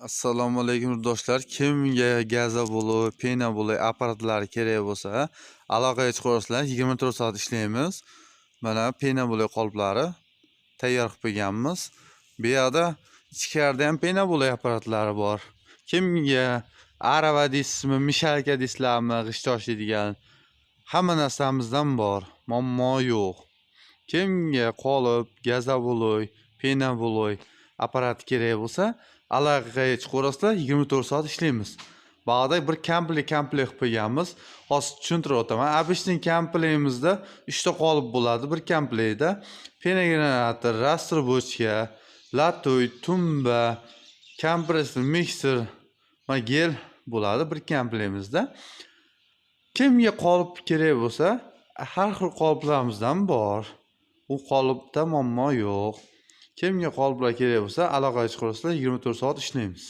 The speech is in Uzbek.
Assalomu alaykum, yurtdoshlar. Kimga газобаллон, пеноблок apparatlari kerak bo'lsa, aloqaga chiqaverasizlar. 24 soat ishlaymiz. Mana, пеноблок qoliplari tayyor qilib qo'yganmiz. Bu yoqda, ichkarida ham пеноблок apparatlari bor. Kimga arava deysizmi, мешалка deysizlarmi, g'isht toshlaydigan, hamma narsamizdan bor. Muammo yo'q. Kimga qolip, газобаллон, пеноблок apparat kerak bo'lsa, aloqaga chiqaverasizlar, 24 soat ishlaymiz. Bag'da bir komplekt qilib qo'yganmiz. Hozir tushuntirib o'taman. Обычный komplektimizda 3 ta qolip bo'ladi bir komplektda. Пеногенератор, раструбочка, латой, tumba, kompressor, mikser va gel bo'ladi bir komplektimizda. Kimga qolip kerak bo'lsa, har xil qoliplarimizdan bor. U qolipda muammo yo'q. Kimga qoliplar kerak bo'lsa, aloqaga chiqaverasizlar, 24 soat ishlaymiz.